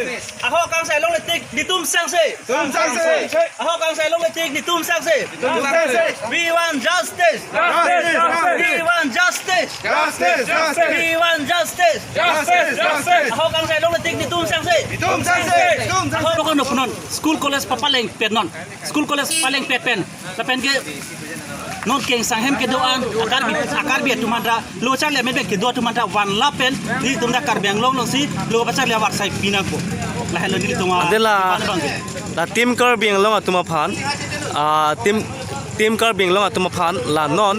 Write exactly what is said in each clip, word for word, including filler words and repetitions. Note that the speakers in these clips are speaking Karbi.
Ahok kangsai longle tik netum sangse. Netum sangse. Ahok kangsai longle tik netum sangse. Netum sangse. We want justice. Justice, justice. We want justice. Justice, justice. We want justice. Justice, justice. Ahok kangsai longle tik netum sangse. Netum sangse. Netum sangse. Ahok kono punon school college papalengpet non. School college palengpet pen. Lapen ke non Kengsang ahem kedo-an, a-Karbi, a-Karbi atum aphan ta, lo kacharli amen pen kedo atum aphan ta, van lapen, nelitum ta Karbi Anglong alongsi, lo kacharli avarsai pinangpo. Lahenlo nelitum a-, Adela, abang ke. La Team Karbi Anglong atum aphan, ah, Team, Team Karbi Anglong atum aphan, la non,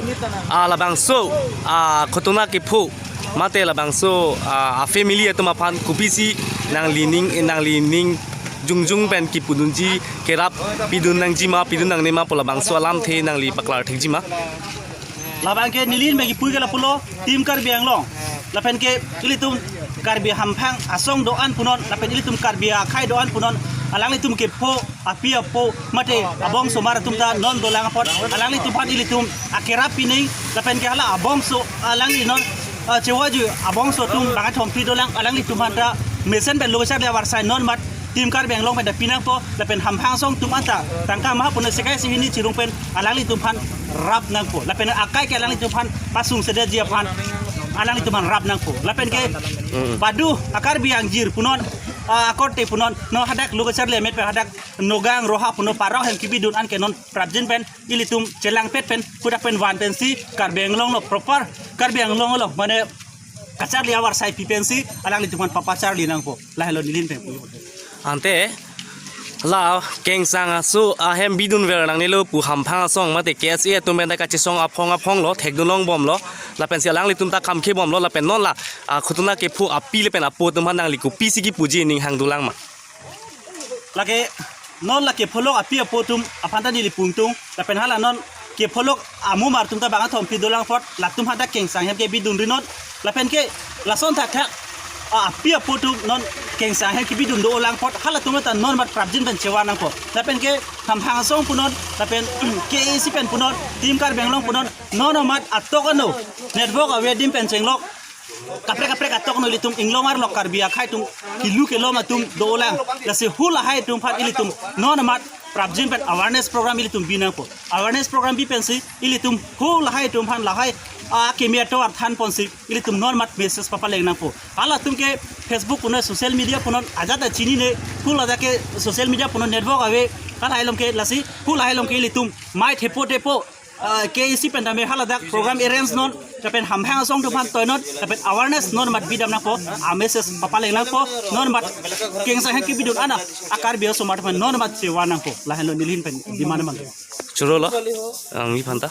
ah, labangso, ah, khotona kepho, mate labangso, ah, a-family atum aphan kopisi nanglining, nanglining jongjong pen kipudunji kerap pidun nangjima, pidun nangnema pu labangso alamthe nangli paklar thekjima. Labang ke neli pen kipu ke lapulo, Team Karbi Anglong. Lapen ke ilitum Karbi hamphang asong do-an punon, lapen ilitum Karbi akhei do-an punon, alanglitum kepho, api apo, mate abongso mar atum ta non dolang apot, alanglitum aphan ilitum akerap pining, lapen ke hala abongso, alangli non, ah, chewaju abongso atum bang-kethom pi dolang, alanglitum aphan ta mesen pen lo kacharli avarsai non mat Team Karbi Anglong pen ta pinangpo, lapen hamphang asong atum anta tangka maha punon sekai sehini chirung pen alanglitum aphan rap nangpo, lapen akai ke alanglitum aphan pasungsedetji aphan alanglitum aphan rap nangpo, lapen ke Mm. badu a-Karbi angjir punon, ah, akorte punon, non hadak lo kacharli amen pen hadak Nagaon Roha punon parok ahem kebidun an ke non prapjin pen ilitum chelangpet pen, hadak pen van pensi Karbi Anglong along proper, Karbi Anglong along mane kacharli avarsai pi pensi alanglitum aphan papacharli nangpo. Lahenlo neli pen. Ante la Kengsang aso ahem bidunver nangnelo pu hamphang asong mate K S A atum pen ta kachesong aphong aphong lo, thekdun longbomlo, lapensi alanglitum ta khamkhe bomlo, lapen non la, ah, khotona kepho api lapen apo atum aphan nangli kopisi kipuji ning hang dolang ma? Lake non la kepholok api apo atum aphan ta neli pungtung, lapen hala non kepholok amumar atum ta bang-kethom pi dolang apot, latum aphan ta Kengsang ahem kebidunri non, lapen ke lason thakthak, ah, api apo atum non Kengsang ahem kebidun dolang apot, halatum ta non mat prapjin pen chevan nangpo. Lapen ke hamphang asong punon, lapen K A A C pen punon, Team Karbi Anglong punon, non mat atok ano, network ave adim pen chenglok, kaprek kaprek atok ano ilitum inglong arlo Karbi akhei atum kilu kelom atum dolang. Lasi hu lahai atum aphan ilitum non mat prapjin pen awareness program ilitum bi nangpo. Awareness program bi pensi ilitum hu lahai atum aphan lahai, ah, keme ato arthan ponsi ilitum non mat message papaleng nangpo. Halatum ke Facebook punon social media punon ajat ta chinine, hu ladak ke social media punon network ave, halahai along ke lasi hu lahai along ke ilitum mai thepo thepo, ah, K A A C pen tame haladak program arrange non, lapen hamphang asong atum aphan toi non, lapen awareness non mat bidam nangpo, a-message papaleng nangpo, non mat Kengsang ahem kebidun ana, a-Karbi osomar aphan non mat chevan nangpo, lahenlo neli pen demand mang. Choro lo, ang mi phanta.